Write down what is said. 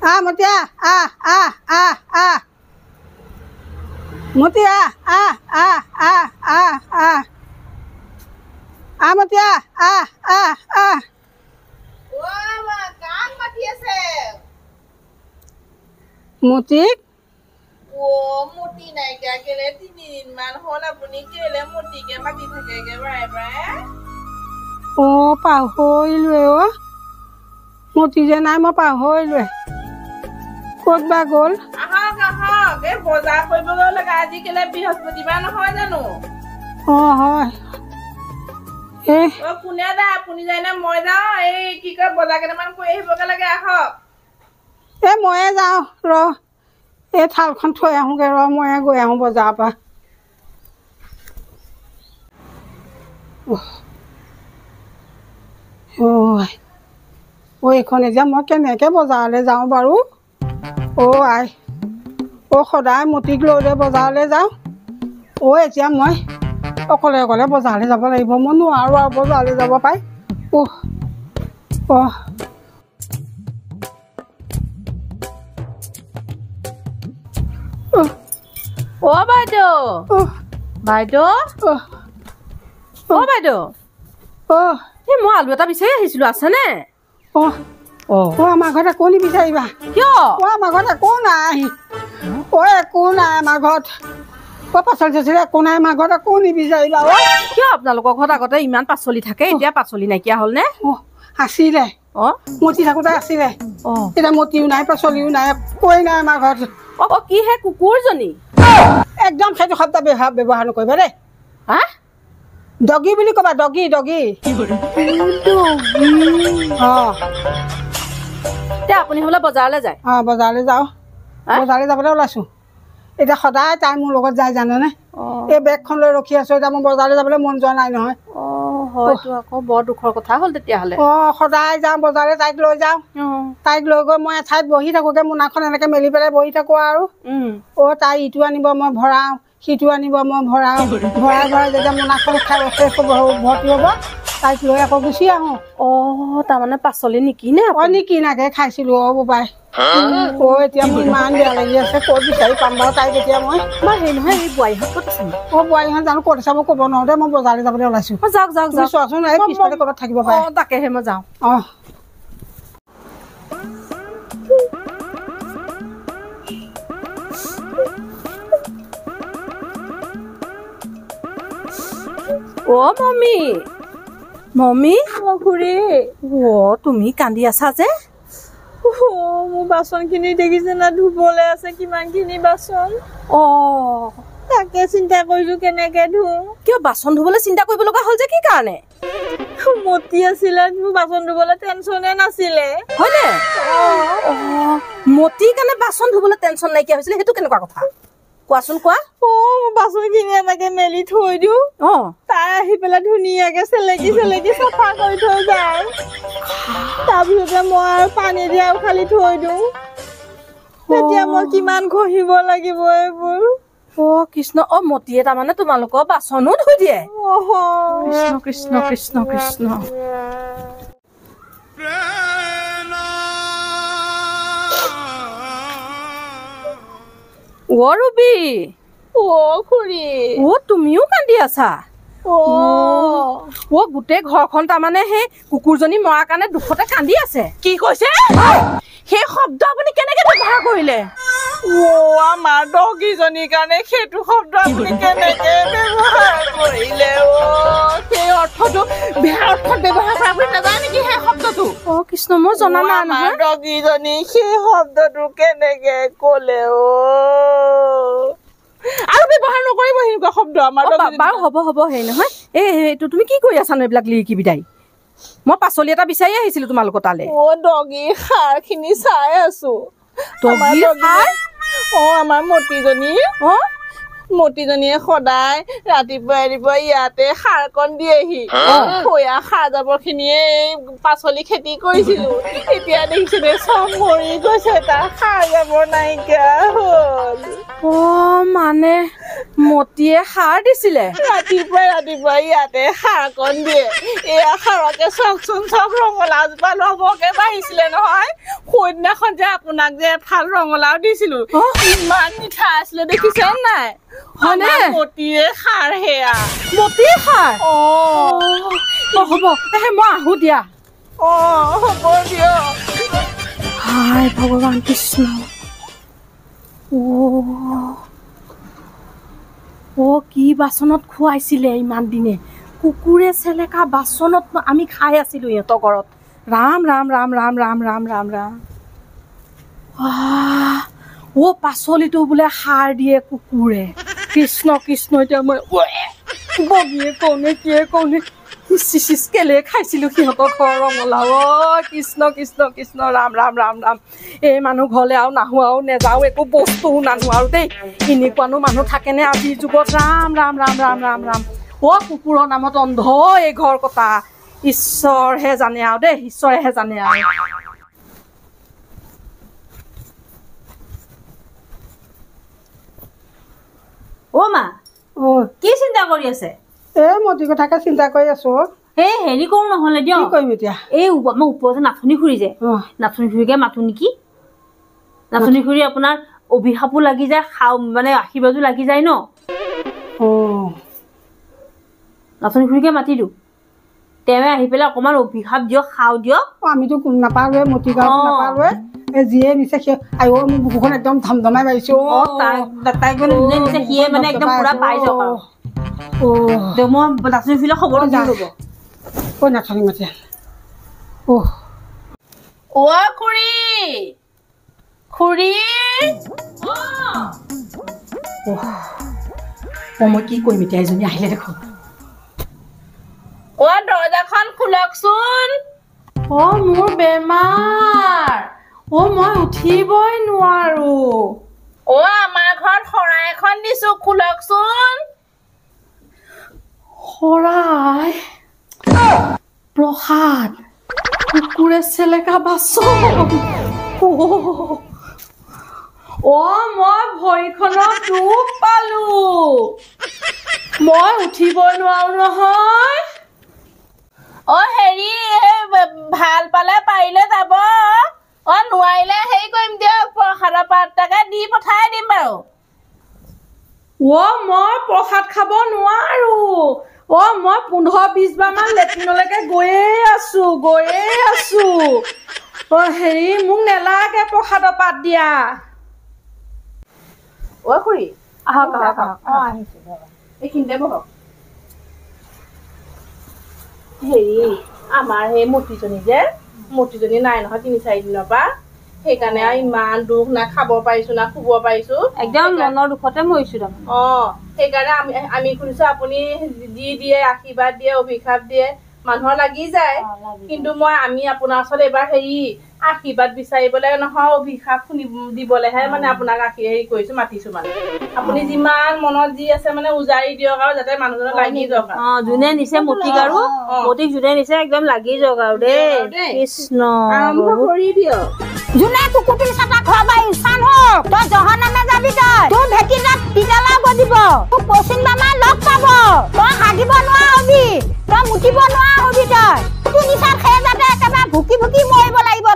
আহ মতি আহ আহ আহ আহ আহ মতি আহ আহ আহ আহ আহ আহ আহ মতি আহ আহ আহ আহ। মতিক মতি নাইকিয়া কেলে 3 দিন মান হ'ল, আপুনি কেলে মতিকে মাতি থাকেগে বাৰে বাৰে? অ পাহৰিলোৱে অ, মতি যে নাই মই পাহৰিলোৱে, ক'ত বা গ'ল। আহক আহক, এই বজাৰ কৰিবলৈ লাগে। আজি কেলে বৃহস্পতিবাৰ নহয় জানো? অ হয়। এই অ কোনে যায়, আপুনি যায় নে মই যাওঁ? এই কি কয় বজাৰ কেইটামান কৰি আহিবগে লাগে, আহক। এই ময়ে যাওঁ ৰ, এই থালখন থৈ আহোঁগৈ ৰ, ময়ে গৈ আহোঁ বজাৰৰ পৰা। অ এইখন এতিয়া মই কেনেকৈ বজাৰলৈ যাওঁ বাৰু? অ আই, অ সদায় মতিক লৈ লৈ বজাৰলৈ যাওঁ। অ এতিয়া মই অকলে অকলে বজাৰলৈ যাব লাগিব, মই নোৱাৰোঁ আৰু বজাৰলৈ যাব পাই। অ অ অ বাইদেউ, বাইদেউ, অ বাইদেউ, অ এই মই আলু এটা বিচাৰি আহিছিলো, আছেনে? অ অ আমাৰ ঘৰত একো নিবিচাৰিবা। কিয়? অ আমাৰ ঘৰত একো নাই, অ একো নাই আমাৰ ঘৰত, অ পাচলি চাচলি একো নাই আমাৰ ঘৰত, একো নিবিচাৰিবা। অ কিয় আপোনালোকৰ ঘৰত আগতে ইমান পাচলি থাকে, এতিয়া পাচলি নাইকিয়া হ'লনে? অ আছিলে, অ মতি থাকোঁতে আছিলে, অ এতিয়া মতিও নাই, পাচলিও নাই, একোৱেই নাই আমাৰ ঘৰত। অ কি হে কুকুৰজনী? একদম সেইটো শব্দ ব্যৱহাৰ নকৰিবা দেই। হা? ডগী বুলি ক'বা, ডগী ডগী। অ এতিয়া আপুনি হ'লে বজাৰলৈ যায়? অ বজাৰলৈ যাওঁ, বজাৰলৈ যাবলৈ ওলাইছোঁ। এতিয়া সদায় তাই মোৰ লগত যায় জানেনে? এই বেগখন লৈ ৰখি আছোঁ, এতিয়া মোৰ বজাৰলৈ যাবলৈ মন যোৱা নাই নহয়। অ হয়তো আকৌ বৰ দুখৰ কথা হ'ল তেতিয়াহ'লে। অ সদায় যাওঁ বজাৰলৈ, তাইক লৈ যাওঁ, তাইক লৈ গৈ মই এঠাইত বহি থাকোঁগৈ, মোনাখন এনেকৈ মেলি পেলাই বহি থাকোঁ আৰু। অ তাই ইটো আনিব মই ভৰাওঁ, সিটো আনিব মই ভৰাওঁ, ভৰাই ভৰাই যেতিয়া মোনাখন খাই শেষ হ'ব, ভৰ্তি হ'ব, তাইক লৈ আকৌ গুচি আহোঁ। অ তাৰমানে পাচলি নিকিনে? অ নিকিনাকে খাইছিলোঁ অ বোপাই। অ এতিয়া মোৰ ইমান বেয়া লাগি আছে, ক'ত বিচাৰি পাম বাৰু তাইক এতিয়া মই? বা হেৰি নহয়, এই বোৱাৰীহঁত ক'ত আছে? অ বোৱাৰীহঁত জানো ক'ত আছে, মই ক'ব নোৱাৰোঁ দেই, মই বজাৰলৈ যাবলৈ ওলাইছোঁ। যাওক যাওক তুমি যাওক, চোৱাচোন এই পিছফালে ক'ৰবাত থাকিব পাৰে। অ তাকেহে মই যাওঁ। অ অ মম্মী, মম্মী। অ খুৰী। অ তুমি কান্দি আছা যে? অ মোৰ বাচনখিনি দেখিছে না, ধুবলৈ আছে কিমানখিনি বাচন। অ তাকে চিন্তা কৰিছো কেনেকে ধুওঁ। কিয় বাচন ধুবলৈ চিন্তা কৰিব লগা হ'ল যে, কি কাৰণে? মতি আছিলে, মোৰ বাচন ধুবলৈ টেনচনে নাছিলে। হয়নে? অ মতিৰ কাৰণে বাচন ধুবলৈ টেনচন নাইকিয়া হৈছিলে, সেইটো কেনেকুৱা কথা কোৱাচোন, কোৱা। অ বাচনখিনি এনেকে মেলি থৈ দিওঁ, অ তাই আহি পেলাই ধুনীয়াকে চেলেকি চেলেকি চাফা কৰি থৈ যায়। তাৰপিছতে মই আৰু পানী দি আৰু খালি থৈ দিওঁ। তেতিয়া মই কিমান ঘঁহিব লাগিব এইবোৰ। অ কৃষ্ণ, অ মতিয়ে তাৰমানে তোমালোকৰ বাচনো ধুই দিয়ে? কৃষ্ণ কৃষ্ণ কৃষ্ণ কৃষ্ণ। অ ৰুবি। অ খুৰী। অ তুমিও কান্দি আছা? অ অ গোটেই ঘৰখন তাৰমানে সেই কুকুৰজনী মৰাৰ কাৰণে দুখতে কান্দি আছে। কি কৈছে? সেই শব্দ আপুনি কেনেকে ব্যৱহাৰ কৰিলে? অ আমাৰ ডগীজনীৰ কাৰণে সেইটো শব্দ আপুনি কেনেকে ব্যৱহাৰ কৰিলে? অ সেই অৰ্থটো বেয়া অৰ্থত ব্যৱহাৰ কৰা আপুনি নাজানে নেকি সেই শব্দটো? অ কৃষ্ণ, মই জনা নাই নহয়। ডগীজনী সেই শব্দটো কেনেকে ক'লে? অ আৰু ব্যৱহাৰ নকৰিব সেনেকুৱা শব্দ আমাৰ। বাৰু হ'ব হ'ব, হেৰি নহয়, এই এইটো তুমি কি কৰি আছানো এইবিলাক লিৰিকি বিদায়? মই পাচলি এটা বিচাৰি আহিছিলো তোমালোকৰ তালে। অ ডগীৰ সাৰখিনি চাই আছো। ডগীৰ সাৰ? অ আমাৰ মতিজনী, অ মতিজনীয়ে সদায় ৰাতিপুৱাই ৰাতিপুৱাই ইয়াতে সাৰকণ দিয়েহি। সয়া সাৰ জাবৰ খিনিয়ে এই পাচলি খেতি কৰিছিলো, এতিয়া দেখিছো দে চব মৰি গৈছে, তাৰ সাৰ জাবৰ নাইকিয়া হ'ল। অ মানে মতিয়ে সাৰ দিছিলে ৰাতিপুৱাই ৰাতিপুৱাই ইয়াতে সাৰকণ দিয়ে। এয়া সাৰকে চাওকচোন চাওক, ৰঙালাওজোপা লবকে বাঢ়িছিলে নহয়। সেইদিনাখন যে আপোনাক যে এফাল ৰঙালাও দিছিলো, ইমান মিঠা আছিলে, দেখিছে নাই? হয়নে? মতিয়ে সাৰ, সেয়া মতিয়ে সাৰ। অ হ'ব, মই আহো দিয়া। অ হ'ব দিয়ক। হায় ভগৱান কৃষ্ণ। অ কি বাচনত খুৱাইছিলে ইমান দিনে, কুকুৰে চেলেকা বাচনত আমি খাই আছিলো ইহঁতৰ ঘৰত। ৰাম ৰাম ৰাম ৰাম ৰাম ৰাম ৰাম ৰাম। অ পাচলিটো বোলে সাৰ দিয়ে কুকুৰে। কৃষ্ণ কৃষ্ণ। এতিয়া মই বগীয়ে কওঁনে কিয়ে কওঁনে, চিচিচ কেলে খাইছিলো সিহঁতৰ ঘৰৰ ৰঙালাও। অ কৃষ্ণ কৃষ্ণ কৃষ্ণ ৰাম ৰাম ৰাম ৰাম। এই মানুহ ঘৰলে আৰু নাহো আৰু নেযাওঁ, একো বস্তুও নানো আৰু দেই। এনেকুৱানো মানুহ থাকেনে আজিৰ যুগত? ৰাম ৰাম ৰাম ৰাম ৰাম ৰাম। অ কুকুৰৰ নামত অন্ধ এই ঘৰ কটা। ঈশ্বৰহে জানে আৰু দেই, ঈশ্বৰেহে জানে আৰু। অ মা, কি চিন্তা কৰি আছে? এ মতি কথাকে চিন্তা কৰি আছো। এই হেৰি কৰো নহ'লে দিয়ক। কি কৰিম এতিয়া? এই আমাৰ ওপৰতে নাথনি খুৰী যে, নাথনি খুৰীকে মাতো নেকি? নাথনি খুৰী আপোনাৰ অভিশাপো লাগি যায়, খাওঁ মানে আশীৰ্বাদো লাগি যায় ন। নাথনি খুৰীকে মাতি দিওঁ, তেওঁৱে আহি পেলাই অকণমান অভিশাপ দিয়ক, খাওঁ দিয়ক। আমিতো নাপালোৱে, মতি গাঁৱত নাপালোৱে। যিয়ে নিছে সি আইঅ, মোৰ বুকুখন একদম ধমধমাই মাৰিছে। তাইক মানে যোনে নিছে সিয়ে মানে একদম পুৰা পাই যাওক আৰু। মই নাচনী খুৰীলে খবৰ দিওঁ ৰ'ব। অ নাচনী মাতে। অ খুৰী খুৰী, অ মই কি কৰিম এতিয়া? এজনী আহিলে দেখোন। অ দৰ্জাখন খোলকচোন। অ মোৰ বেমাৰ, অ মই উঠিবই নোৱাৰো। অ আমাৰ ঘৰত শৰাই এখন দিছো, খোলকচোন। শৰাই, প্ৰসাদ, কুকুৰে চেলেকা বাচন। অ মই ভৰিখনত দুখ পালো, মই উঠিবই নোৱাৰো নহয়। অ হেৰি, ভাল পালে পাৰিলে যাব, অ নোৱাৰিলে হেৰি কৰিম দিয়ক, প্ৰসাদৰ পাত দি পঠাই দিম বাৰু। অ মই প্ৰসাদ খাব নোৱাৰো। অ মই 15-20 বাৰ মান লেট্ৰিনলৈকে গৈয়ে আছো, গৈয়ে আছো। অ হেৰি মোক নেলাগে প্ৰসাদৰ পাত দিয়া। অ খুৰী আহক আহক আহক। অ আহিছো, এইখিনিতে বহক। হেৰি আমাৰ সেই মতিজনী যে, মতিজনী নাই নহয় 3-4 দিনৰ পৰা, সেইকাৰণে আৰু ইমান দুখ, না খাব পাৰিছো না শুব পাৰিছো, একদম মনৰ দুখতে মৰিছো তাৰমানে। অ সেইকাৰণে আমি শুনিছো আপুনি যি দিয়ে আশীৰ্বাদ দিয়ে, অভিশাপ দিয়ে, মানুহৰ লাগি যায়। কিন্তু আমি আপোনাৰ ওচৰত এইবাৰ হেৰি আশীৰ্বাদ বিচাৰিবলৈ নহয়, অভিশাপ শুনি দিবলৈহে মানে আপোনাক হেৰি কৰিছো, মাতিছো। মানে আপুনি যিমান মনত যি আছে মানে উজাৰি দিয়ক আৰু, যাতে মানুহজনক লাগি যাওক। অ যোনে নিছে মতিক আৰু মতিক যোনে নিছে একদম লাগি যাওক আৰু দেই। কৃষ্ণ আৰম্ভ কৰি দিয়ক। যোনে কুকুৰটিৰ চাটা খোৱাবা ইনচান হওক, তই জহনামে যাবি, তই তোৰ ভেটি তাত তিতালাও গজিব, তোক পশ্চিম বামাই লগ পাব, তই হাগিব নোৱাৰা হবি, তই মুতিব নোৱাৰা হবি, তই তোৰ নিচাত খেয়ে যাতে একেবাৰে ভুকি ভুকি মৰিব লাগিব।